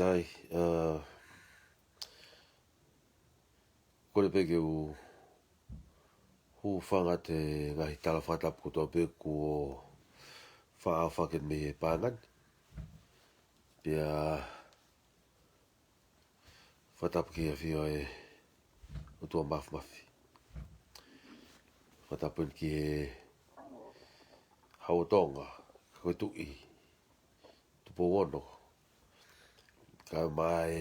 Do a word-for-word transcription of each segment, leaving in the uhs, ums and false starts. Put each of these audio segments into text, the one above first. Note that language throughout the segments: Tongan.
Sai, ā, kole pē ke u hūfanga he ngaahi tala fakatapu kotoa pē kuo faʻa fakahoko mei he paenga ni. Pea fakatapu ki he ʻafio ʻa e ʻOtua Māfimafi. Fakatapu ki he Hau ʻo Tonga, ko e Tuʻi, Tupou Ono, kae ʻumaʻā e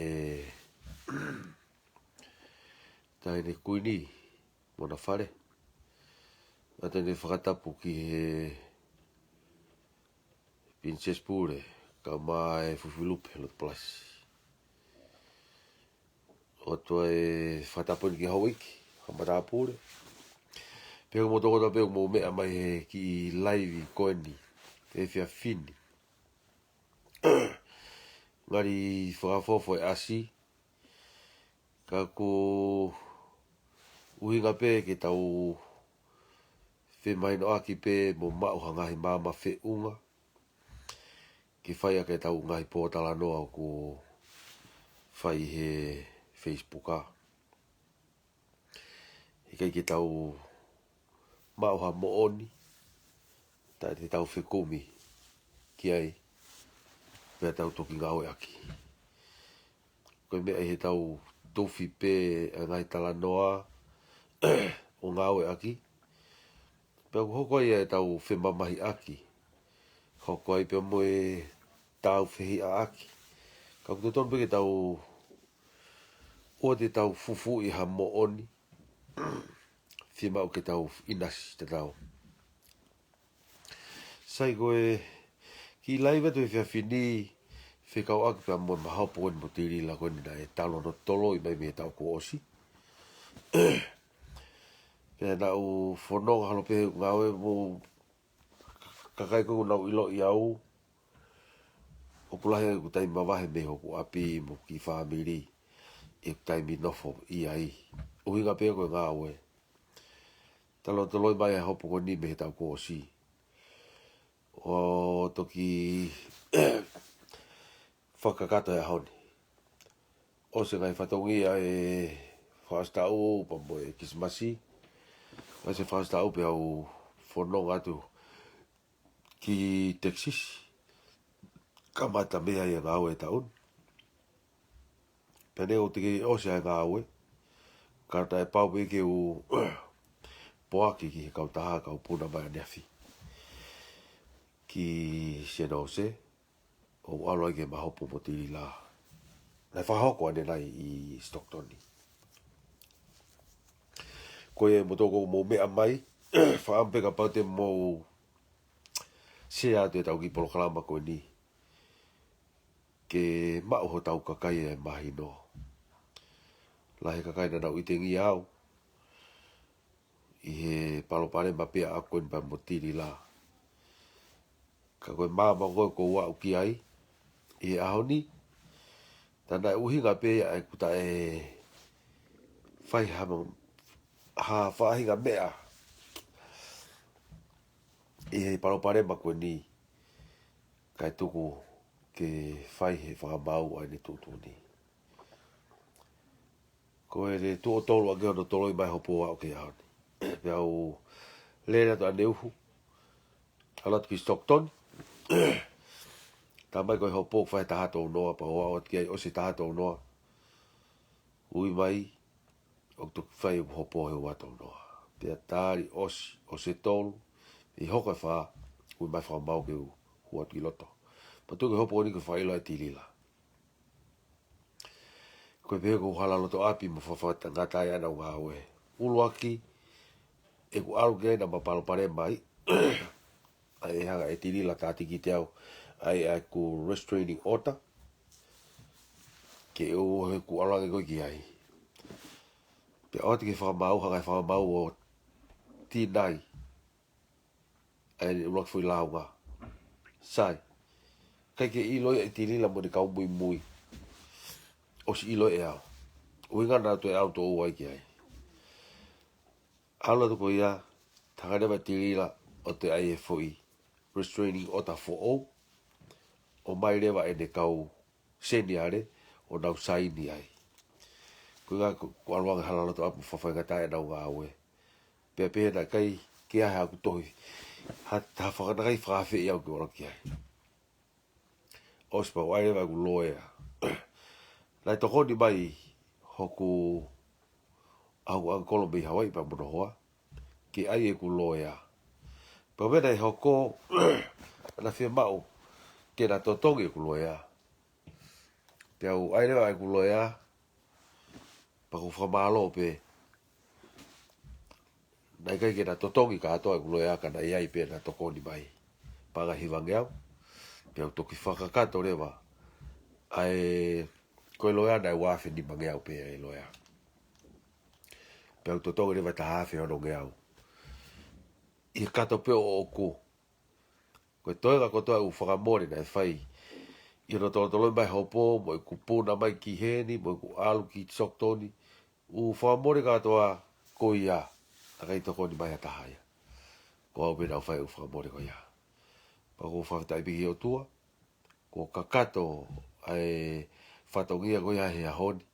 Taʻahine Kuini mo hona fale. ʻOatu ʻeni e fakatapu ki he Pilinisesi Pule, kae ʻumaʻā e Fuifui Lupe Lotopalasi. ʻOatu e fakatapu ʻeni ki he houʻeiki, ha matāpule. Pea ko kimoutolu kotoa pē ʻoku mou meʻa mai he kiʻi laivi ko eni, he efiafi ni. Ngali fakaʻofoʻofa e ʻasi, ka ko e ʻuhinga pē ke tau femahinoʻaki pē mo maʻu ha ngaahi maama feʻunga ke fai ʻaki ʻetau ngaahi pōtalanoa ʻoku fai he Facebook ā. ʻIkai ke tau maʻu ha moʻoni, taʻe te tau fekumi ki ai, pea tau toki ngāueʻaki. Ko e meʻa ʻi heʻetau tufi pē ʻa e ngaahi talanoa ʻo ngāueʻaki, pea ʻoku hoko ai ʻetau femamahiʻaki, hoko ai pea mo e tāufehiʻaʻaki. Ka ʻoku totonu pē ke tau, ʻoua te tau fufuuʻi ha moʻoni, fiemaʻu ke tau ʻinasi tatau. Sai, ko e kiʻi laivi atu he efiafi ni, fekauʻaki pea mo e mahopo ko eni mo Tilila ko eni naʻe talu hono toloi mai mei he taʻu kuo ʻosi. Pea naʻá ku fononga holo pē he ngāue mo e kakai ko ē naʻa nau ʻiloʻi au, ʻoku lahi ʻeku taimi mavahe mei hoku ʻapi mo e kiʻi fāmili, ʻeku taimi nofo ʻi ai. ʻUhinga pē ko e ngāue. Talu hono toloi mai e hopo ko eni mei he taʻu kuo ʻosi, ʻo toki fakakakato he ʻaho ni. ʻOsi e ngaahi fatongia e fakaʻosi taʻu pea mo e Kilisimasi. ʻOsi e fakaʻosi taʻu pea u fononga atu ki Texas. Kamata mei ai e ngāue he taʻu ni. Pea neongo ʻoku teʻeki ʻosi ʻa e ngāue, ka naʻe pau pē ke u poaki ki he kautaha kae puna mai ʻaneafi ki San Jose, ʻo ʻalu ai ke mahopo mo Tilila. Naʻe fakahoko ʻanenai ʻi Stockton. Ko ia, kimoutolu ʻoku mou meʻa mai, fakaʻamu pē kapau te mou share atu ʻetau kiʻi polokalama ko eni, ke maʻu hotau kakai e mahino. Lahi e kakai naʻa nau ʻitengia au ʻi he palopalema pē ʻaʻaku ko eni pea mo Tilila. Ka ko e maama ko ē ʻoku ou aʻu ki ai ʻi he ʻaho ni, tā naʻe ʻuhinga pē ia ʻeku taʻe fai ha, ha faʻahinga meʻa ʻi he palopalema ko eni, kae tuku ke fai he fakamaau ʻa ʻene tuʻutuʻuni. Ko e tuʻo tolu ʻaki hono toloi mai hopo ʻo aʻu ki he ʻaho ni. Pea u lele atu ʻaneuhu, ʻalu atu ki Stockton. Tā mai ko e hopo ʻoku fai he taha tolu noa, pea u aʻu atu ki ai ʻosi e taha tolu noa. Ui mai, ʻoku toki fai ʻeku hopo he ua tolu noa. Pea tali ʻosi, ʻosi e tolu, ʻi hoko e fā, ui mai fakamaau ke u hū atu ki loto. Pea tuku e hopo ko eni ke fakaʻilo ʻe Tilila. Ko e pehē ʻoku ou hala loto ʻapi mo fafata ngata ai ʻa ʻeku ngāue. ʻUluaki, ʻeku ʻalu ki ai naʻá ma palopalema ai. ʻA ia ʻe hanga ʻe Tilila ʻo tātiki kiate au, ʻa ia ʻa ʻeku restraining order, ke u ʻohovale ʻeku ʻalu ange ko ē ki ai. Pea ʻoatu ki he fakamaau, hanga ʻe he fakamaau ʻo tinai ʻa e ʻuluaki foʻi lāunga. Sai, ʻikai ke ʻilo ia ʻe Tilila mo ʻene kau muimui. ʻOsi ʻilo ʻe au. ʻUhinga naʻá ku toe ʻalu toʻou ai ki ai. ʻAlu atu ko ia, hanga leva ʻe Tilila ʻo toe ʻai e foʻi restraining order foʻou, ʻomai leva ʻene kau seniale ʻo nau saini ai. Ko e ʻuhinga ko, ko ʻalu ange hala loto ʻapi mo fakafaingataʻa ʻenau ngāue. Pea pehē naʻe ʻikai ke ʻi ai haʻaku tohi ha, ha faka-, naʻe ʻikai fakaafeʻi au ke u ʻalu ki ai. ʻOsi pea u ʻai leva ʻeku loea. Naʻe tokoni mai hoku ʻalu ʻalu kolo mei Hawaii pea mo hono hoa ke ʻai ʻeku loea. Pea pehē naʻe hoko, naʻe fiemaʻu ke na totongi ʻeku loea. Pea u ʻai leva ʻeku loea, pea ʻoku ou fakamālō pē. Naʻe ʻikai ke na totongi kātoa ʻeku loea ka naʻe ʻi ai pē ʻena tokoni mai. Paʻanga ʻe hivangeau, pea u toki fakakakato leva. ʻA e, ko e loea naʻe ua afe nimangeau pē ʻa e loea. Pea u totongi leva taha afe onongeau. ʻI he kato pē ʻoʻoku. Ko e toenga kotoa ʻeku fakamole naʻe fai ʻi hono tolotolo mai hopo, mo ʻeku puna mai ki heni, mo ʻeku ʻalu ki Stockton, ʻeku fakamole kātoa ko ia, naʻe ʻikai tokoni mai ha taha ia. Ko au pē naʻa ku fai ʻeku fakamole ko ia. Pea ʻoku ou fakafetaʻi pē ki he ʻOtua, kuo kakato ʻa e fatongia ko ia he ʻaho ni.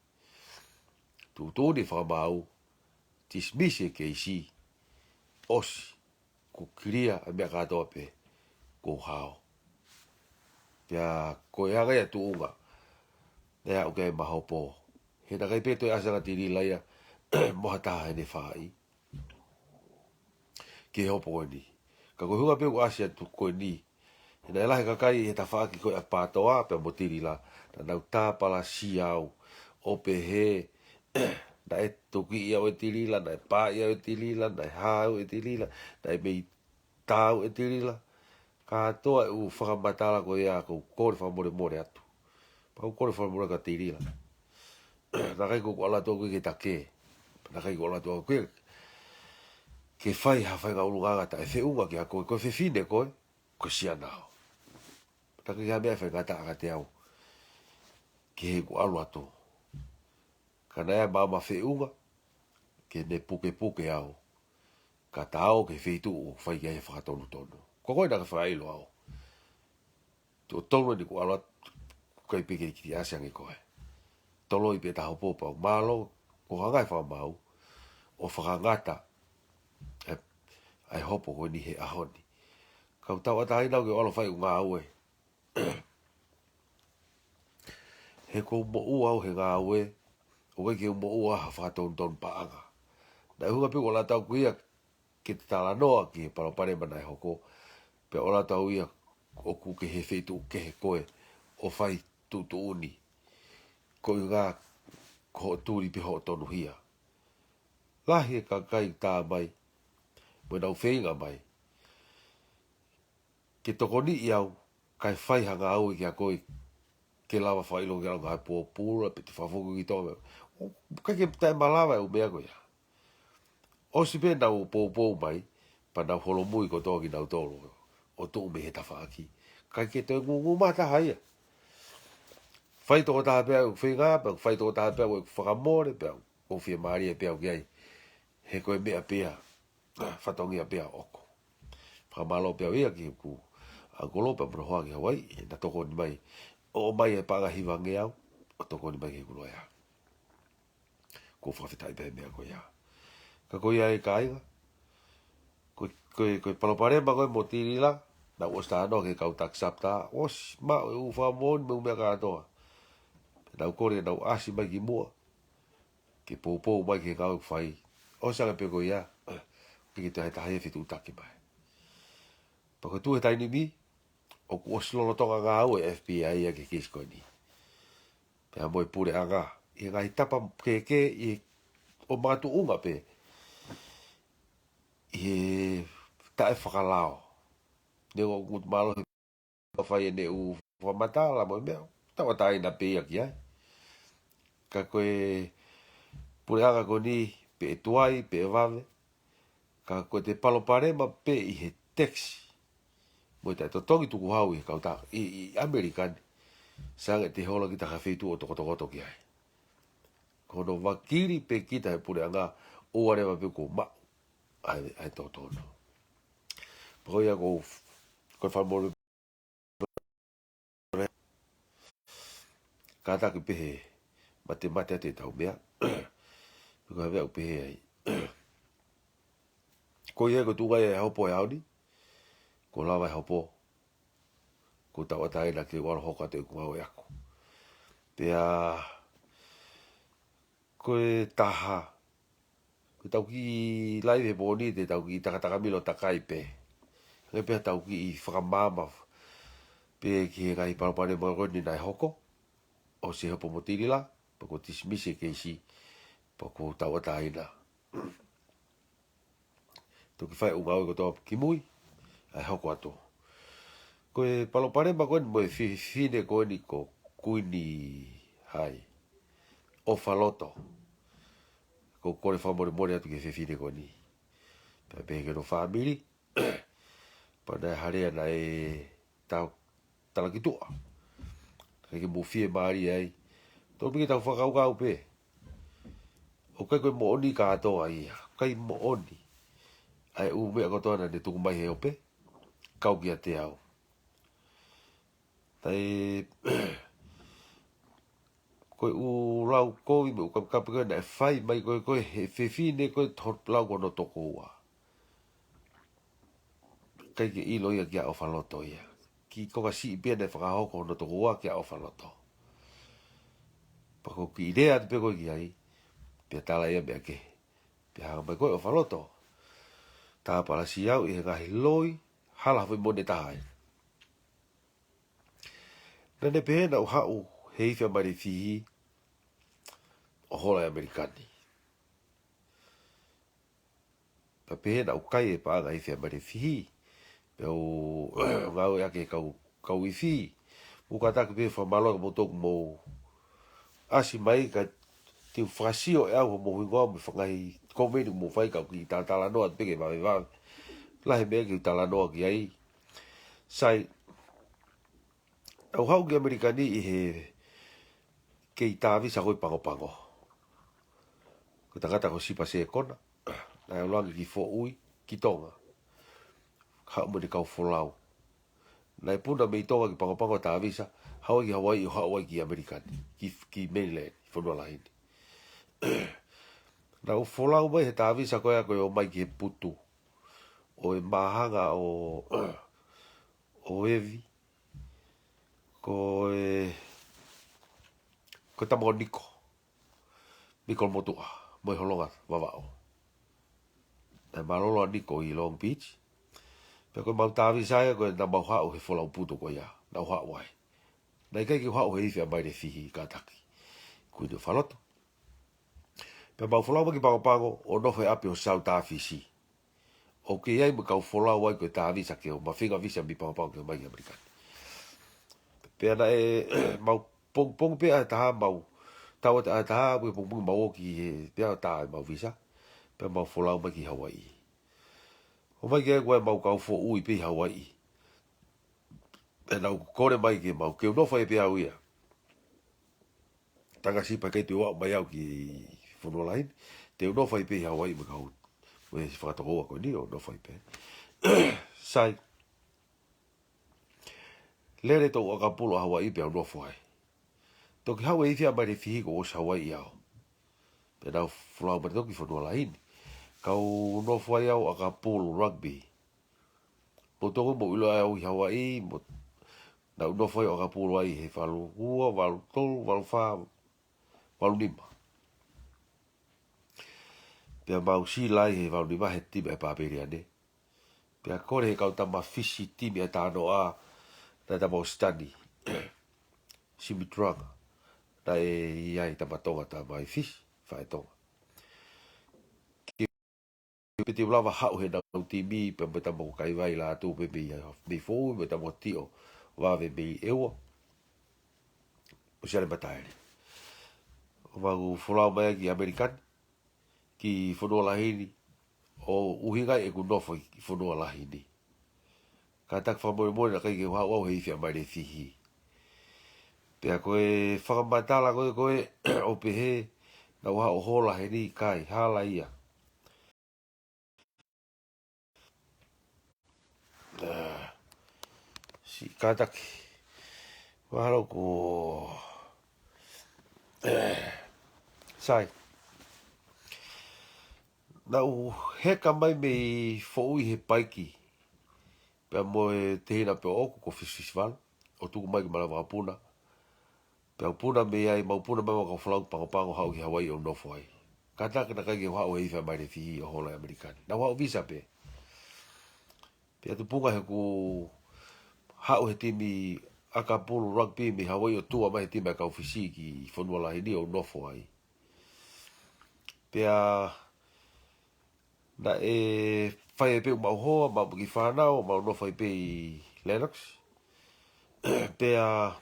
Tuʻutuʻuni fakamaau, dismiss e keisi, ʻosi, kuo clear ʻa e meʻa kātoa pē, kuo hao. Pea ko e anga ia tuʻunga, naʻe aʻu ki ai ma hopo. He naʻe ʻikai pē toe ʻasi ange ʻa Tilila ia mo ha taha heʻene faʻahi ki he hopo ko eni. Ka ko e ʻuhinga pē ʻeku ʻasi atu ko eni, he naʻe lahi e kakai he tafaʻaki ko ē ʻa Pātoa pea mo Tilila, naʻa nau tāpalasia au ʻo pehē naʻe tokiʻi au ʻe Tilila, naʻe pāʻi au ʻe Tilila, naʻe hā au ʻe Tilila, naʻe mei tā au ʻe Tilila. Kātoa ʻeku fakamatala ko ia ʻoku ou kole fakamolemole atu. Pea ʻoku ou kole fakamolemole kia Tilila. Naʻe ʻikai ko ʻeku ʻalu atu au ki he take. Naʻe ʻikai ko ʻeku ʻalu atu au ki he, ke fai ha faʻahinga ʻulungaanga taʻefeʻunga kia koe, ko e fefine koe, ko e siana au. Naʻe ʻikai ha meʻa ʻe faingataʻa kiate au ki heʻeku ʻalu atu. Ka naʻe ʻi ai e maama feʻunga, ke ne pukepuke au, ka ta ō ki he feituʻu ʻoku fai ki ai e fakatonutonu. Ko koe naʻa ke fakaʻilo au. Tuʻo tolu eni kuo u ʻalu atu, ʻikai pē ke kiʻi ʻasi ange koe. Toloi pē ʻeta hopo pea u mālō, kuo hanga ʻe he fakamaau ʻo fakangata ʻa e, ʻa e hopo ko eni he ʻaho ni. Ka u tauʻatāina au ke u ʻalu ʻo fai ʻeku ngāue. He ʻoku ou moʻua au he ngāue, ʻoku ʻikai ke u moʻua ha fakatonutonu paʻanga. Naʻe ʻuhinga pē ʻeku ʻalu atu au ko ia ke te talanoa ki he palopalema naʻe hoko, pea ʻalu atu au ia ʻoku ke he feituʻu kehe koe ʻo fai tuʻutuʻuni. Ko e ʻuhinga ko hoʻo tuli pē hoʻo tonuhia. Lahi e kakai tā mai, mo ʻenau feinga mai ke tokoniʻi au, kae fai ha ngāue kia koe, ke lava fakaʻilo ke lau ngaahi pōpula, pe te fakafoki ki Tonga. ʻOku ʻikai ke taʻemalava ʻeku meʻa ko ia. ʻOsi pē ʻenau poupou mai, pea nau holomui kotoa kinautolu ʻo tuʻu mei he tafaʻaki. ʻIkai ke toe ngūngū mai ha taha ia. Fai tokotaha pē ʻeku feinga, pea fai tokotaha pē ʻeku fakamole, pea ʻoku ou fiemālie pē au ki ai. He ko e meʻa pē ia, fatongia pē ia ʻoku ou fakamālō pē au ia ki heʻeku ʻakolo pea mo hono hoa ki Hawaii, he naʻa tokoni mai, ʻomai e paʻanga hivangeau, ʻo tokoni mai ki heʻeku loea. ʻOku ou fakafetaʻi pē he meʻa ko ia. Ka ko ia ē kāinga, ko, ko, ko e palopalema ko ē mo Tilila, naʻa ku ʻosi talanoa ki he kau taki SAPTA, ʻosi maʻu ʻeku fakamoʻoni mo e meʻa kātoa. Naʻa ku kole ke nau ʻasi mai ki muʻa, ke poupou mai ki he ngāue ʻoku fai. ʻOsi ange pē ko ia, ʻikai ke toe ʻi ai ha taha ia ʻe fetuʻutaki mai. Pea ko e tuʻu he taimi ni, ʻoku ʻosi lolotonga ngāue e FBI ia ki he keisi ko eni. Pea mo e puleʻanga, ʻi he ngaahi tapa kehekehe, ʻi he ʻo makatuʻunga pē, ʻi he taʻefakalao. Neongo ʻoku mālohi ka fai ʻene ʻū fakamatala mo e meʻa, tauʻatāina pē ia ki ai. Ka ko e puleʻanga ko eni, pe ʻe tuai, pe ʻe vave, ka ko e palopalema pē ʻi he taxi mo e taʻetotongi tukuhau ʻi he kautaha, ʻi, ʻi ʻAmelika ni. Sai ange ʻete hola kita ki ha feituʻu ʻo tokotokoto ki ai. Ko hono vakili pē kita he puleʻanga, ʻoua leva pē kuo maʻu ʻa e, ʻa e totonu. Pea ko ia ʻoku ou, ko e fakamolemole, Kātaki pē he matemate atu ʻetau meʻa. Ko e hā e meʻa ʻoku pehē ai. Ko ia ko e tuʻunga ia e hopo he ʻaho ni. Kuo lava e hopo. Kuo tauʻatāina ke u ʻalu ʻo hoko atu ʻeku ngāue ʻaʻaku. Pea ko e taha, ko ʻetau kiʻi laive he pō ni, te tau kiʻi takataka milo takai pē. Hangē pē ha tau kiʻi fakamaama pē ki he ngaahi palopalema ko eni naʻe hoko, ʻosi e hopo mo Tilila, pea kuo tisimisi e keisi, pea kuo tauʻatāina. Toki fai ʻū ngāue kotoa kimui, ʻa e hoko atu. Ko e palopalema ko eni mo e fefine ko eni ko Kuini hai, ʻOfaloto. Ko e kole fakamolemole atu ki he fefine ko eni. Pea pehē ki hono fāmili, pea naʻe hā leva naʻe tau talakituʻa. Kae ke mou fiemālie ai. Tolu pē ke tau fakakaukau pē. ʻOku ʻikai ko e moʻoni kātoa ia. ʻIkai moʻoni. ʻA e ʻū meʻa kotoa naʻa ne tuku mai he ope, kau kiate au. Taʻe ko e ʻū lau kovi mo e ʻū kapikapi ko ē naʻe fai mai ko ē, ko e he fefine ko ē, to lau ko hono tokoua. ʻIkai ke ʻilo ia kia ʻOfaloto ia. Kiʻi konga siʻi pē ia naʻe fakahoko hono tokoua kia ʻOfaloto. Pea ko e kiʻi lea atu pē ko ē ki ai, pea tala ia meʻa kehe. Pea hanga mai ko ē ʻOfaloto, tāpalasi au ʻi he ngaahi loi, hala foʻi mo ne taha ai. Naʻa ne pehē naʻa ku haʻu he ifi ʻa Maile Fihi ʻo hola ʻi ʻAmelika ni. Pea pehē naʻa ku kai e paʻanga ifi ʻa Maile Fihi. Pea u ngāueʻaki e kau, kau ifi. Mou kātaki pē fakamālō ʻa moutolu ʻoku mou ʻasi mai, ka te u fakasio ʻe au homou hingoa mo e ngaahi komeni ʻoku mou fai, ka u kiʻi talatalanoa atu pē ke vavevave. Lahi e meʻa ke u talanoa ki ai. Sai, naʻa ku haʻu ki ʻAmelika ni ʻi he kei tā visa ko ē ʻi Pago Pago. Ko e tangata ko Sipa Sekona, naʻe ʻalu ange ki Foʻui, ki Tonga. Haʻu mo ʻene kau folau. Naʻe puna mei Tonga ki Pago Pago tā visa, haʻu ai ki Hawaiʻi ʻo haʻu ai ki ʻAmelika ni, ki, ki mainland, fonua lahi ni. Naʻa ku folau mai he tā visa ko ia ko e ō mai ki he putu ʻo e māhanga ʻo, ʻo Evi, ko e, ko e tama ʻo Niko. Niko Motuʻa, mo e Holonga Vavaʻu. Naʻe mālōlō ʻa Niko ʻi Long Beach. Pea ko ʻemau tā visa ia, ko ʻena mau haʻu he folau putu ko ia, naʻa ku haʻu ai. Naʻe ʻikai ke u haʻu he ifi ʻa Maile Fihi, kātaki. Kuini ʻOfaloto. Pea mau folau mai ki Pago Pago, ʻo nofo he ʻapi ʻo Sautafisi. ʻOku ʻi ai mo e kau folau ai ko e tā visa ke ō, mafinga visa mei Pago Pago ke ō mai ki ʻAmelika ni. Pea naʻe, mau pongipongi pē ʻaho ʻe taha mau, tau ʻaho ʻe taha, pea pongipongi mau ō ki he, pea tā ʻemau visa. Pea mau folau mai ki Hawaiʻi. ʻO mai ke ʻoku ʻi ai ʻemau kau foʻui pē ʻi Hawaiʻi. Pea nau kole mai ke mau, ke u nofo ai pē au ia. Tangasipa, ʻikai te u aʻu mai au ki fonua lahi ni. Te u nofo ai pē ʻi Hawaiʻi mo e kau, mo e fakatokoua ko eni ʻo nofo ai pē. Sai. Lele toʻu ʻakapulu ʻa Hawaiʻi pea u nofo ai. Toki haʻu e ifi ʻa Maile Fihi kuo ʻosi Hawaiʻi au. Pea nau folau mai toki fonua lahi ni. Kau nofo ai au ʻakapulu rugby. Moutolu mou ʻilo ai au ʻi Hawaiʻi, mo, naʻa ku nofo ai ʻo ʻakapulu ai he valu ua, valu tolu, valu fā, valu nima. Pea mau sila ai he valu nima he timi ʻa e Papeliane. Pea kole he kau tama Fisi timi ʻa e Tanoa, naʻe tama ʻo Sitani. Simi Tranga. Naʻe ʻi ai tama Tonga, tama ʻi Fisi, faʻē Tonga. Pea te u lava haʻu he ʻenau timi, pea mo e tama ko Kaivai Lātū pē mei, mei Foʻui, mo e tama ko Tiʻo Vave mei ʻEua. ʻO Siale Mataele. ʻO mau folau mai ki ʻAmelika ni, ki fonua lahi ni, ʻo ʻuhinga ʻeku nofo ʻi fonua lahi ni. Kātaki fakamolemole naʻe ʻikai ke u haʻu au he ifi ʻa Maile Fihi. Pea ko e fakamatala ko ē, ko ē, ʻo pehē, naʻa ku haʻu ʻo hola heni, ʻikai, hala ia. Ā, siʻi kātaki. Mahalo ko Sai. Naʻa ku heka mai mei Foʻui he paiki. Pea mo e tehina pē ʻoʻoku ko Fisifisivalu, ʻo tuku mai ki Malavakapuna. Pea u puna mei ai, mau puna mai mo e kau folau Pago Pago haʻu ki Hawaiʻi ʻo nofo ai. Kātaki naʻe ʻikai ke u haʻu he ifi ʻa Mailefihi ʻo holo ʻi ʻAmelika ni. Naʻa ku haʻu visa pē. Pea tupunga he ʻoku haʻu he timi ʻakapulu rugby mei Hawaiʻi ʻo tuʻa mai he timi ʻa e kau Fisi ki Fonua Lahi ni ʻo nofo ai. Pea naʻe fai ai pē ʻemau hoa, mau kiʻi fānau, mau nofo ai pē ʻi Lennox. Pea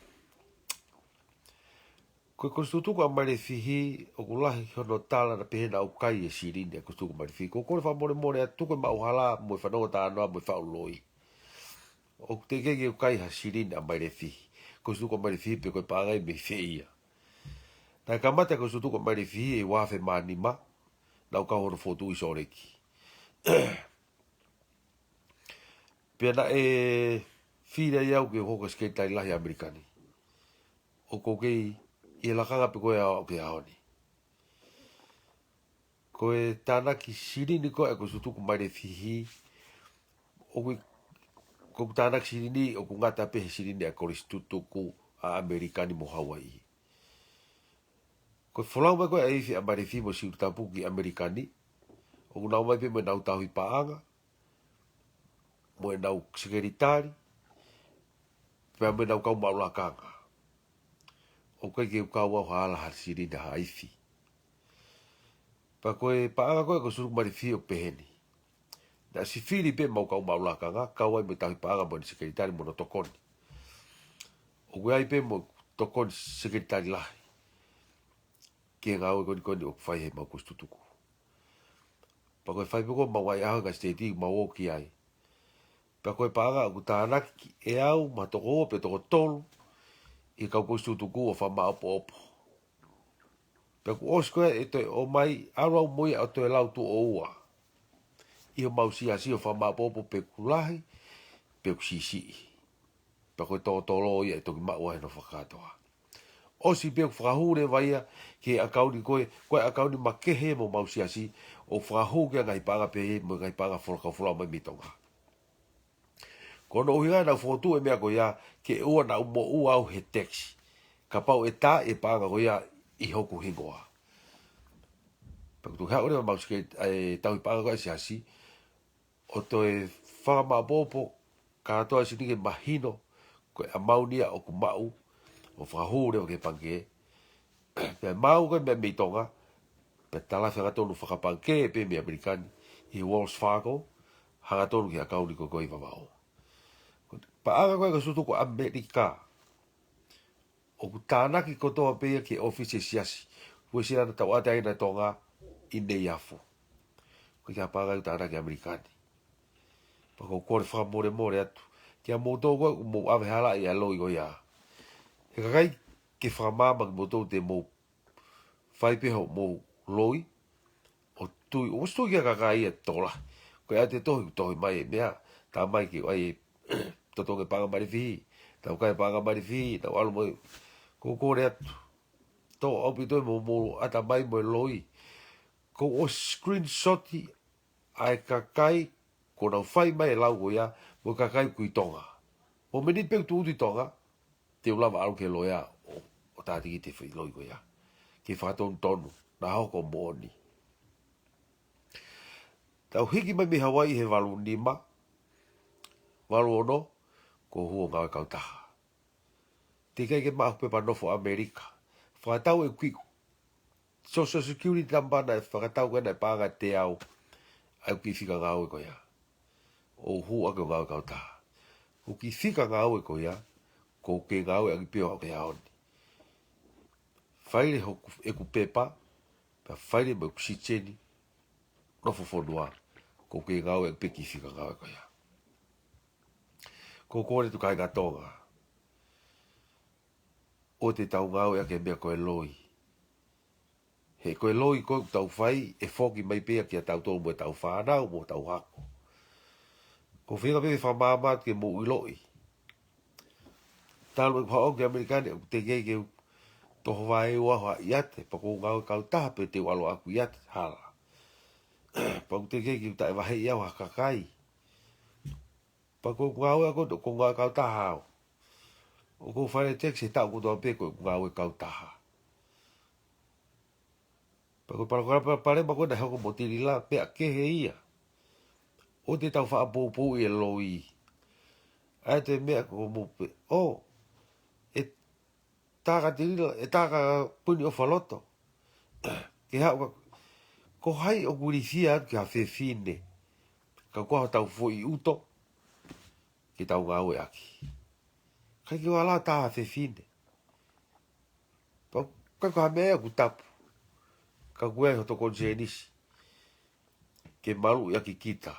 ko e Kolisi Tutuku ʻa Mailefihi, ʻoku lahi hono tala naʻe pehē naʻa ku kai e silini ʻa e Kolisi Tutuku ʻa Mailefihi. Ko e kole fakamolemole atu, tuku ʻemau hala mo e fanongo talanoa mo e faʻu loi. ʻOku teʻeki ke u kai ha silini ʻa Mailefihi. Kolisi Tutuku ʻa Mailefihi pe ko e paʻanga ia mei fē ia. Naʻe kamata e Kolisi Tutuku ʻa Mailefihi ʻi he ua afe mā nima, naʻa ku kau hono fokotuʻu ʻi Sōleki. Pea naʻe fili ai au ke u hoko ko e Sekelitali Lahi ʻa ʻAmelika ni. ʻOku ou kei ʻi he lakanga pē ko ia ʻo aʻu ki he ʻaho ni. Ko e tānaki silini ko ē ʻa e Kolisi Tutuku ʻa Mailefihi, ʻoku, ko ʻeku tānaki silini, ʻoku ngata pē he silini ʻa e Kolisi Tutuku ʻa ʻAmelika ni mo Hawaiʻi. Ko e folau mai ko ē ʻa e ifi ʻa Mailefihi mo Siulutapu ki ʻAmelika ni, ʻoku nau ō mai pē mo ʻenau tauhi paʻanga, mo ʻenau sekelitali, pea mo ʻenau kau maʻu lakanga. ʻOku ʻikai ke u kau au ha hala ha silini ha ifi. Pea ko e paʻanga ko ē ʻa e Kolisi Tutuku ʻa Mailefihi ʻoku pehē ni. Naʻe ʻosi fili pē ʻemau kau maʻu lakanga, kau ai mo e tauhi paʻanga mo ʻene sekelitali mo hono tokoni. ʻOku ʻi ai pē mo e tokoni Sekelitali Lahi ki he ngāue ko eni ko eni ʻoku fai ʻe heʻemau Kolisi Tutuku. Pea ko e fai pē ko ē ʻemau ʻahiʻahi ʻa e siteiti mau ō ki ai. Pea ko e paʻanga ʻoku tānaki ʻe au mo ha toko ua pe toko tolu ʻi he kau Kolisi Tutuku ʻo fakamāʻopoʻopo. Pea kuo ʻosi ko ē ʻe toe ō mai, ʻalu au mo ia ʻo toe lau tuʻo ua ʻi homau siasi ʻo fakamāʻopoʻopo pe ʻoku lahi pe ʻoku siʻisiʻi. Pea ko e tōtōlō ia ʻe toki maʻu ai hono fakakātoa. ʻOsi pē ʻoku fakahū leva ia ki he ʻakauni ko ē, ko e ʻakauni makehe mo homau siasi, ʻo fakahū ki he ngaahi paʻanga pehē mo e ngaahi paʻanga folau, kau folau mai mei Tonga. Ko hono ʻuhinga naʻa ku fokotuʻu e meʻa ko ia, ke ʻoua naʻa ku moʻua au he tax. Kapau ʻe tā e paʻanga ko ia ʻi hoku hingoa. Pea kuo toe haʻu leva ʻemau seke, ʻa e tauhi paʻanga ko ē ʻa e siasi, ʻo toe fakamāʻopoʻopo kātoa e silini ke mahino ko e ʻamauni ia ʻoku maʻu, ʻo fakahū leva ki he pangikē. Pea maʻu ko ē meʻa mei Tonga, pea talafi hangatonu fakapangikē pē mei ʻAmelika ni, ʻi he Wells Fargo, hangatonu ki he ʻakauni ko ē ʻi Vavaʻu. Ko e paʻanga ko ē ʻa e Kolisi Tutuku ʻa ʻAmelika, ʻoku tānaki kotoa pē ia ki he ʻōfisi ʻo e siasi. Uesilana, Tauʻatāina, Tonga, ʻi Neiafu. Ko e kiʻi paʻanga ʻoku tānaki ʻi ʻAmelika ni. Pea ʻoku ou kole fakamolemole atu kiate kimoutolu ko ē ʻoku mou ʻave halaʻi ʻa e loi ko ia. He ʻikai ke fakamaama kimoutolu te mou fai pē hoʻomou loi ʻo tui, ʻoku ʻosi tui ki he kakai ia ʻe tola. Ko e ʻai ʻete tohi, tohi mai e meʻa, tā mai ke ʻai e totongi e paʻanga ʻa Mailefihi, tau kai e paʻanga ʻa Mailefihi, tau ʻalu mai. ʻOku ou kole atu, tō ʻaupito e mo, mo ʻata mai mo e loi. Ko e screenshot ʻa e kakai kuo nau fai mai e lau ko ia, mo e kakai ʻoku ʻi Tonga. Mo e miniti pē ʻoku tuʻu ʻi Tonga, te u lava ʻalu ki he loea ʻo, ʻo tātiki ʻete foʻi loi ko ia. Ke fakatonutonu naʻa hoko moʻoni. Tau hiki mai mei Hawaiʻi he valu nima, valu ono, kuo u hū ʻo ngāue kautaha. Teʻeki ai ke maʻu ha pepa nofo ʻAmelika. Fakatau e kiʻi Social Security number naʻe fakatau ko ē naʻe paʻanga ʻe teau ʻa e kiʻi fika ngāue ko ia. ʻO u hū ʻaki ʻo ngāue kautaha. Ko e kiʻi fika ngāue ko ia, ʻoku ou kei ngāueʻaki pē ʻo aʻu ki he ʻaho ni. Faile hoku, ʻeku pepa, pea faile mo ʻeku sititeni, nofo fonua, ʻoku ou kei ngāueʻaki pē e kiʻi fika ngāue ko ia. ʻOku ou kole atu kāinga Tonga, ʻoua te tau ngāueʻaki e meʻa ko e loi. He ko e loi ko ē ʻoku tau fai, ʻe foki mai pē ia kiate kitautolu mo ʻetau fānau, mo ʻetau hako. ʻOku ou feinga pē ke fakamaama atu ke mou ʻiloʻi. Talu ʻeku haʻu ki ʻAmelika ni, ʻoku teʻeki ai ke u toho vaeua ha ʻiate, pea ʻoku ou ngāue kautaha pē te u ʻalu ʻaʻaku ʻiate, hala. Pea ʻoku teʻeki ke u taʻevaheʻi au ha kakai. Pea ʻoku ou ngāue ʻaʻaku, ʻoku ou ngāue kautaha au. ʻOku ou fai e tax he taʻu kotoa pē ʻoku ou ngāue kautaha. Pea ko e palopalema ko ē naʻe hoko mo Tilila, meʻa kehe ia. ʻOua te tau faʻa poupouʻi e loi. ʻAi atu e meʻa ko mo pe, ʻo, ʻe tā ka Tilila, ʻe tā ka Kuini ʻOfaloto. Ke haʻu ka, ko hai ʻoku ilifia atu ki ha fefine. Ka ko hotau foʻi ʻuto, ke tau ngāueʻaki. ʻIkai ke u ala tā ha fefine. Pea ʻikai ko ha meʻa ia ʻoku tapu. Ka ʻoku ʻi ai hoto konisēnisi ke maluʻi ʻaki kita.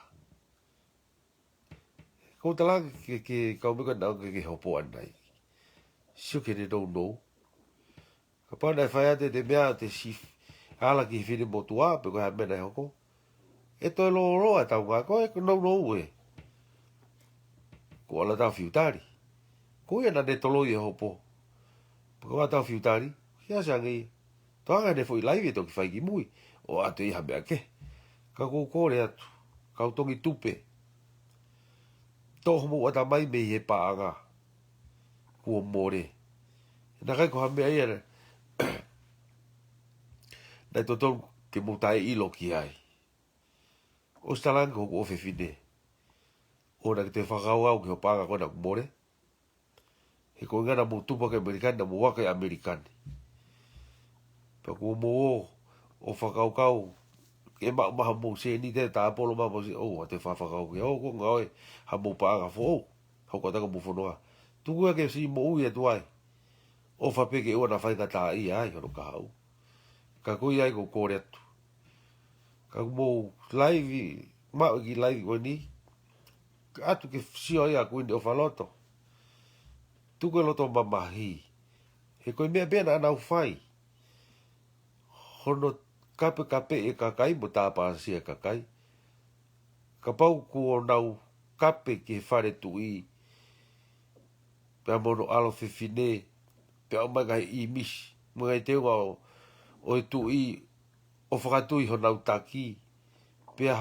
Ko u talaange ki he, ki he kau meʻa ko ena ke, ke hopo ʻanenai. Sio ki heʻene nounou. Kapau naʻe fai atu e meʻa te si ala ki he finemotuʻa, pe ko e hā e meʻa naʻe hoko. ʻE toe lōloa ʻetau ngāue, ko e nounou ē. Ko ʻAlatau Fiutali. Ko ia naʻa ne toloi e hopo. Pea ko ʻAlatau Fiutali, ʻi he ʻasi ange ia. Toanga ʻene foʻi laivi ʻe toki fai ki mui. ʻOatu ia ha meʻa kehe. Ka ʻoku ou kole atu. Kau Tongi Tupe. Toʻo homou ʻatamai mei he paʻanga. Kuo mole. Naʻe ʻikai ko ha meʻa ia naʻe, naʻe totonu ke mou taʻeʻilo ki ai. ʻOsi talaange ko hoku ʻofefine. ʻOua naʻa ke toe fakakaukau ki ho paʻanga ko ena kuo mole. He ko e ʻuhinga naʻa mou tupu ki ʻAmelika ni, naʻa mou ō ki ʻAmelika ni. Pea kuo mou ō ʻo fakakaukau ke maʻu mai haʻamou sēniti, tāpolo mai haʻamou sēniti, ʻoua te fakakaukau ke ō ʻo ngāue haʻamou paʻanga foʻou. Hoko atu ki homou fonua. Tuku ia ke siʻi moʻui atu ai. ʻOfa pē ke ʻoua naʻa faingataʻaʻia ai hono kahaʻu. Ka ko ia ai ʻoku ou kole atu. Ka ʻoku mou laivi, maʻu e kiʻi laivi ko eni. Atu ke sio ai ʻa Kuini ʻOfaloto. Tuku e loto mamahi. He ko e meʻa pē naʻa nau fai. Hono kapekapeʻi e kakai mo tāpalasia e kakai. Kapau kuo nau kape ki he fale tuʻi, pea mo hono ʻalo fefine, pea ʻomai ngaahi ʻīmisi, mo e ngaahi teunga ʻo, ʻo e tuʻi, ʻo fakatui honau taki, pea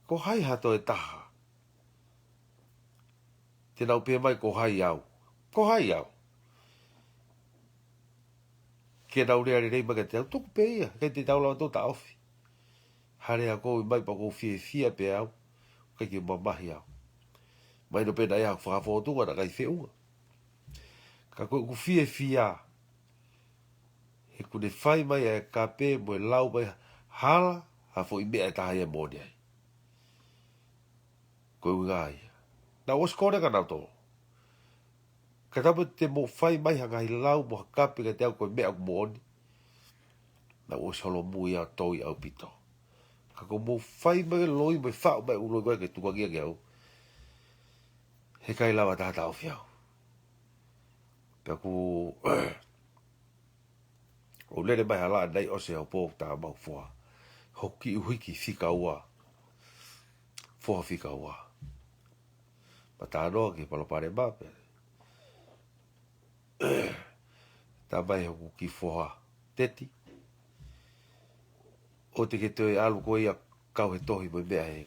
ko hai ha toe taha te nau pehē mai ko hai au. Ko hai au. Ke nau lea lelei mai kiate au, tuku pē ia, ʻikai te tau lava ʻo taʻofi. Hale a kou mai pea kou fiefia pē au, ʻikai ke mamahi au. Mahino pē naʻe ʻi ai haku fakafōtunga naʻe ʻikai feʻunga. Ka ko ʻeku fiefia, he kuo ne fai mai ʻa e kape mo e lau mai hala, ha foʻi meʻa ʻe taha ia ʻe moʻoni ai. Ko e ʻuhinga ia. Naʻa ku ʻosi kole kia nautolu. Ka tapu te mou fai mai ha ngaahi lau mo ha kape kiate au ko e meʻa ʻoku moʻoni. Naʻa ku ʻosi holomui ʻo toi ʻaupito. Ka ko hoʻomou fai mai e loi mo e faʻu mai e ʻū loi ko ē ke tukuange kiate au. He ʻikai lava ʻe ha taha ʻo taʻofi au. Pea ʻoku ou lele mai hala ʻanenai ʻosi e hopo ʻo tā mau foha. Hoku kiʻi uhiki fika ua. Foha fika ua. Pea tā noa ki he palopalema pē. Tā mai hoku kiʻi foha Teti. ʻOua te ke toe ʻalu koe ia ʻo kau he tohi mo e meʻa he,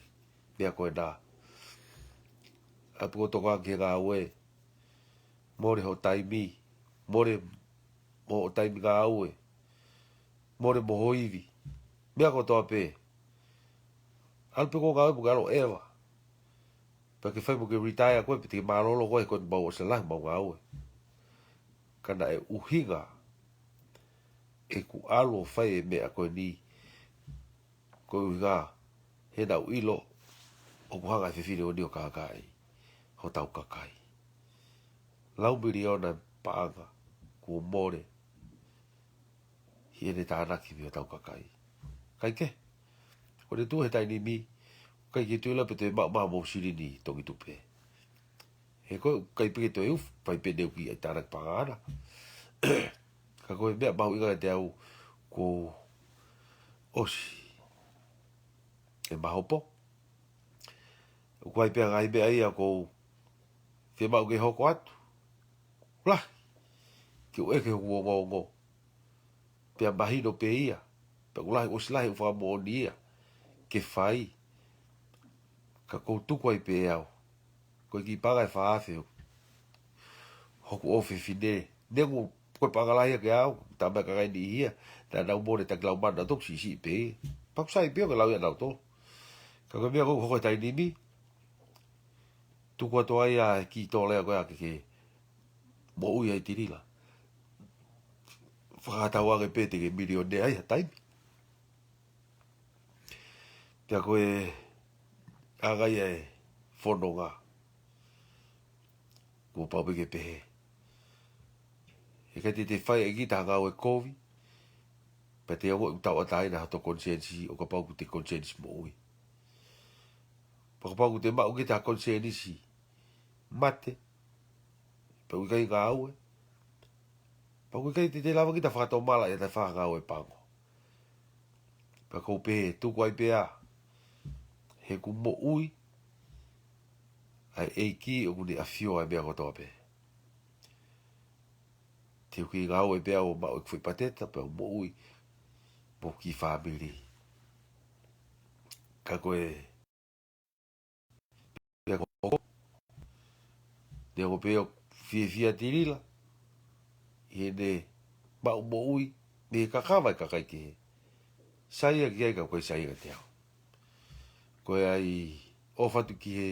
meʻa ko ena. ʻAlu pē koe ʻo tokangaʻi e ngāue. Mole hoʻo taimi. Mole mo hoʻo taimi ngāue. Mole mo ho ivi. Meʻa kotoa pē. ʻAlu pē koe ʻo ngāue mo ke ʻalu ʻeva. Pea ke fai mo ke retire koe, pe te ke mālōlō koe, ko eni mau ʻosi lahi mau ngāue. Ka naʻe ʻuhinga ʻeku ʻalu ʻo fai e meʻa ko eni, ko e ʻuhinga he naʻa ku ʻilo ʻoku hanga ʻe he fefine ko eni ʻo kākaaʻi hotau kakai. Lau miliona paʻanga kuo mole ʻi heʻene tānaki mei hotau kakai. ʻIkai ke. Ko ʻene tuʻu he taimi ni, ʻikai ke tui lava pe te maʻu mai haʻamou silini Tongi Tupe. He ko e ʻikai pē ke toe ʻufi, fai pē ʻene ʻuki ʻa e tānaki paʻanga ʻana. Ka ko e meʻa mahuʻinga kiate au kuo ʻosi e mahopo. ʻOku ʻi ai pē ngaahi meʻa ia ʻoku ou fiemaʻu ke hoko atu. Lahi. ke u ʻeke hoku ongoongo. Pea mahino pē ia, pea ʻoku lahi, ʻosi lahi ʻeku fakamoʻoni ia ke fai. Ka ʻoku ou tuku ai pē au. Ko e kiʻi paʻanga ʻe fā afe hoku ʻofefine. Neongo ko e paʻanga lahi ia ke au, tama e kakai ni ia, naʻa nau mole taki lau mana toku siʻisiʻi pē ia. Pea ʻoku sai pē ia ke lau ia nautolu. Ka ko e meʻa ko ē ʻoku hoko he taimi ni, tuku atu ai ʻa e kiʻi tō lea ko ia ke ke moʻui ai Tilila. Fakatauange pē te ke milionea ai ha taimi. Pea ko e anga ia e fononga. Kuo pau pē ke pehē. He ʻikai te te fai ʻe kita ha ngāue kovi, pea te ongoʻi ʻoku tauʻatāina hoto konisēnisi, ʻo kapau ʻoku te konisēnisi moʻui. Pea kapau ʻoku te maʻu kita ha konisēnisi mate, pea ʻoku ʻikai ngāue, pea ʻoku ʻikai te te lava kita fakatomala ʻi he taʻefakangāue pango. Pea ʻoku ou pehē, tuku ai pē ā, he ʻoku moʻui ʻa e ʻEiki, ʻoku ne ʻafioʻi ʻa e meʻa kotoa pē. Te u kiʻi ngāue pē au ʻo maʻu ʻeku foʻi pateta, pea u moʻui mo hoku kiʻi fāmili. Ka ko e pea ko hoko. Neongo pē ʻoku fiefia Tilila ʻi heʻene maʻu moʻui mei he kakava ʻa e kakai kehe. Saiʻia ki ai ka ʻoku ʻikai saiʻia kiate au. Ko e ʻai ʻofa atu ki he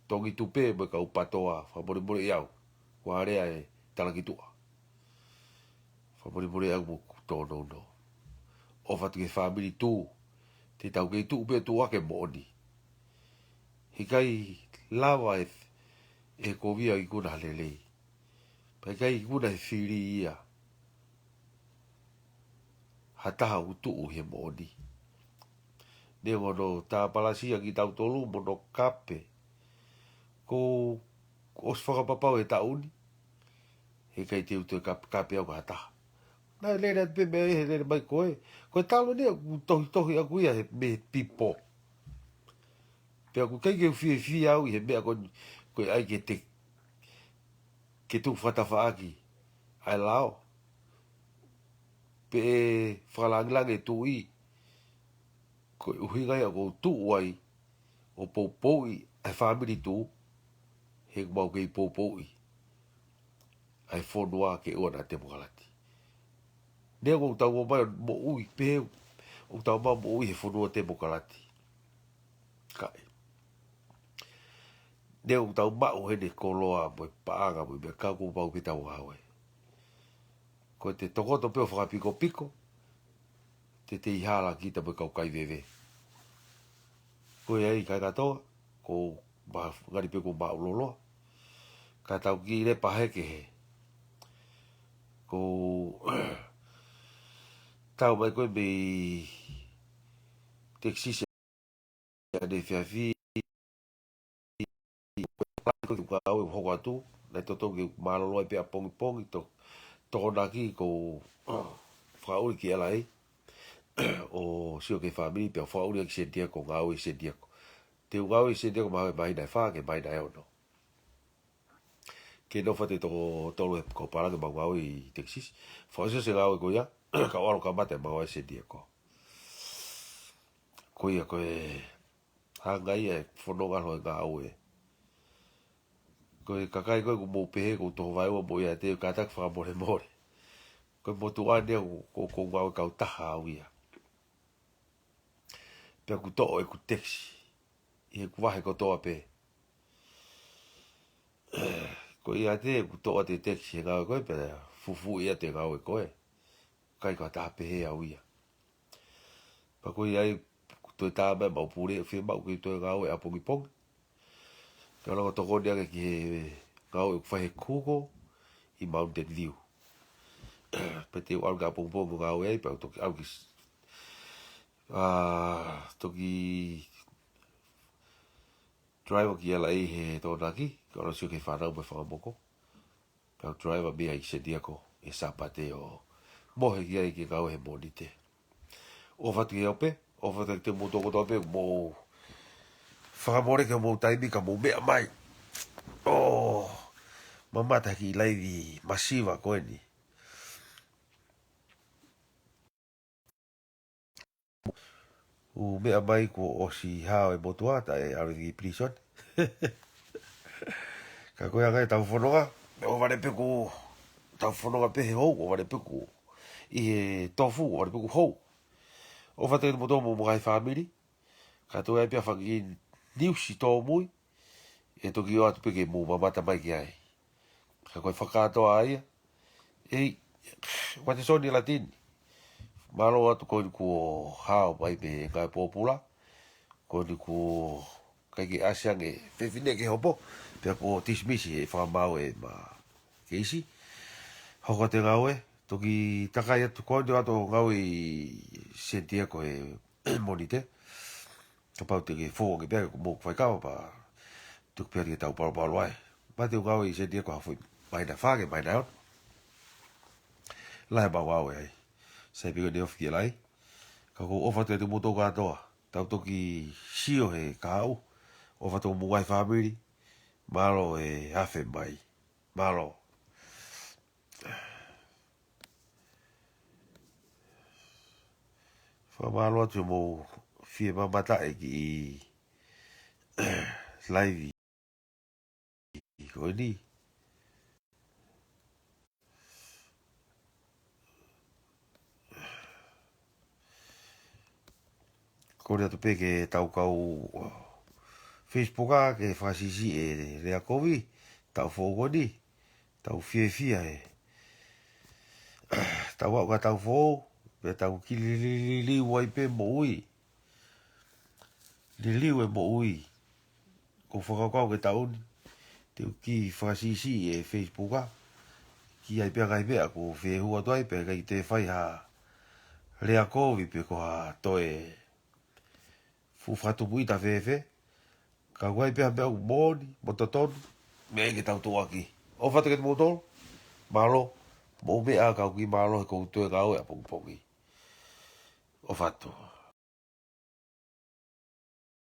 Tongi Tupe mo e kau PATOA, fakamolemole ʻi au. Kuo lea e talakituʻa. Fakamolemole au mo hoku tōnounou. ʻOfa atu ki he fāmili Tū. Te tau kei tuʻu pē tuʻu ake moʻoni. He ʻikai lava e, e kovi ʻa e ikuna ha lelei. Pea ʻikai ikuna he fili ia ha taha ʻoku tuʻu he moʻoni. Neongo hono tāpalasia kitautolu mo hono kape. Ko, ʻosi fakapapau he taʻu ni, he ʻikai te u toe kape, kape au ki ha taha. Naʻe lele atu pē mei he lele mai ko ē. Ko e talu ni ʻoku tohitohi ʻaku ia he, mei he pipo. Pea ʻoku ʻikai ke u fiefia au ʻi he meʻa ko, ko e ʻai ke te, ke tuku fakatafaʻaki ʻa e lao. Pe ʻe fakalangilangi e tuʻi, ko e ʻuhinga ia ʻoku ou tuʻu ai ʻo poupouʻi ʻa e fāmili Tū, he ʻoku mau kei poupouʻi ʻa e fonua ke ʻoua naʻa temokalati. Neongo ʻoku tau ō mai ʻo moʻui, pehē ʻoku tau ō mai ʻo moʻui he fonua temokalati. Kae. Neongo ʻoku tau maʻu heni e koloa mo e paʻanga mo e meʻa, ka kuo pau pē tau ngāue. Ko e te tokoto pē ʻo fakapikopiko, te te ʻi hala kita mo e kau kai veve. Ko ia ai kāinga Tonga, ʻoku ou ma-, ngali pē ʻoku ou māʻuloloa. Ka tau kiʻi lepa hake he. ʻOku ou tau mai ko ē mei Texas ʻaneefiafi, ko e ngāue ʻoku hoko atu, naʻe totonu ke mālōlō ai pē ʻapongipongi, to-, Tokonaki ʻoku ou fakaʻuli ki L A, ʻo sio ki he fāmili, pea fakaʻuli ki San Diego, ngāue ʻi San Diego. Te u ngāue ʻi San Diego mei he māhina ʻe fā ki he māhina ʻe ono. Ke nofo atu e toko tolu he kau palani ʻemau ngāue ʻi Texas. Fakaʻosi ʻa e ngāue ko ia, ka u ʻalu kamata ʻemau ngāue ʻi San Diego. Ko ia ko e anga ia e fononga hono ngāue. Ko e kakai ko ē ʻoku mou pehē ʻoku ou toho vaeua mo ia te u kātaki fakamolemole. Ko e motuʻa ni ʻoku, ʻoku, ʻoku ou ngāue kautaha au ia. Pea ʻoku toʻo ʻeku tekisi ʻi heʻeku vahe kotoa pē. Ko ia te ʻoku toʻo atu e tekisi he ngāue ko ē, pea fufuuʻi atu e ngāue ko ē. ʻIkai ko ha taha pehē au ia. Pea ko ia ai, ʻoku toe tā mai ʻemau pule, ʻoku fiemaʻu ke toe ngāue ʻapongipongi. Pea u lava ʻo tokoni ange ki he ngāue ʻoku fai he Google ʻi Mountain View. Pea te u ʻalu ki ʻapongipongi ʻo ngāue ai, pea u toki ʻalu ki s-, ʻa, toki drive ki L A he Tokonaki, ke u ʻalu ʻo sio ki he fānau mo e fanga moko. Pea u drive mei ai ki San Diego he Sāpate ʻo mohe ki ai ki he ngāue he Mōnite. ʻOfa atu ki he ope, ʻofa atu ki he mou tokoto pē, mou fakamole ki homou taimi ka mou meʻa mai. ʻO, mamata ki he laivi masiva ko eni. ʻOku meʻa mai kuo ʻosi hao e motuʻa, taʻe ʻalu ki prison. Ka ko e anga ʻetau fononga, ʻoku vale pē kuo tau fononga pē he hou, ʻoku vale pē kuo ʻi he tofu, ʻoku vale pē kuo hou. ʻOfa atu kiate kimoutolu mo e ngaahi fāmili, ka toe ʻi ai pē ha fanga kiʻi niusi tōmui, ʻe toki ʻoatu pē ke mou mamata mai ki ai. Ka ko e fakakātoa ia. ʻEi, Uatesoni Latini. Mālō atu ko eni kuo hao mai mei he ngāue pōpula. Ko eni kuo ʻikai ke ʻasi ange fefine ki he hopo. Pea kuo dismiss he fakamaau ʻema keisi. Hoko atu e ngāue. Toki takai atu ko eni ʻoatu ngāue ʻi San Diego he Mōnite. Kapau te ke fou ange pē ʻoku mou faikava pea tuku pē eni ke tau palopalo ai. Mate ʻoku ngāue ʻi San Diego ko e hafo ʻi māhina fā ki he māhina ono. Lahi ʻemau ngāue ai. Sai pē ko eni ofi ki he lahi. Ka ʻoku ou ʻofa atu kiate kimoutolu kātoa. Tau toki sio he kahaʻu. ʻOfa atu ki homou ngaahi fāmili. Mālō e afe mai. Mālō. Fakamālō atu hoʻomou fie mamata ki he laivi ko eni. Kole atu pē ke tau kau Facebook ā, ke fakasiʻisiʻi e lea kovi, taʻu foʻou ko eni, tau fiefia he tau aʻu ki he taʻu foʻou, pea tau kiʻi liliu ai pē moʻui. Liliu e moʻui. ʻOku ou fakakaukau ki he taʻu ni, te u kiʻi fakasiʻisiʻi e Facebook ā. Kiʻi ʻai pē ngaahi meʻa ʻoku ou fie hū atu ai, pea ʻikai te u fai ha lea kovi pe ko ha toe fuʻu fakatupu ʻita fēfē. Ka ʻoku ʻi ai pē ha meʻa ʻoku moʻoni mo totonu, meʻa ke tau tuʻuaki. ʻOfa atu kiate kimoutolu, mālō, mou meʻa, kau ki mālō he ʻoku ou toe ngāue ʻapongipongi. ʻOfa atu.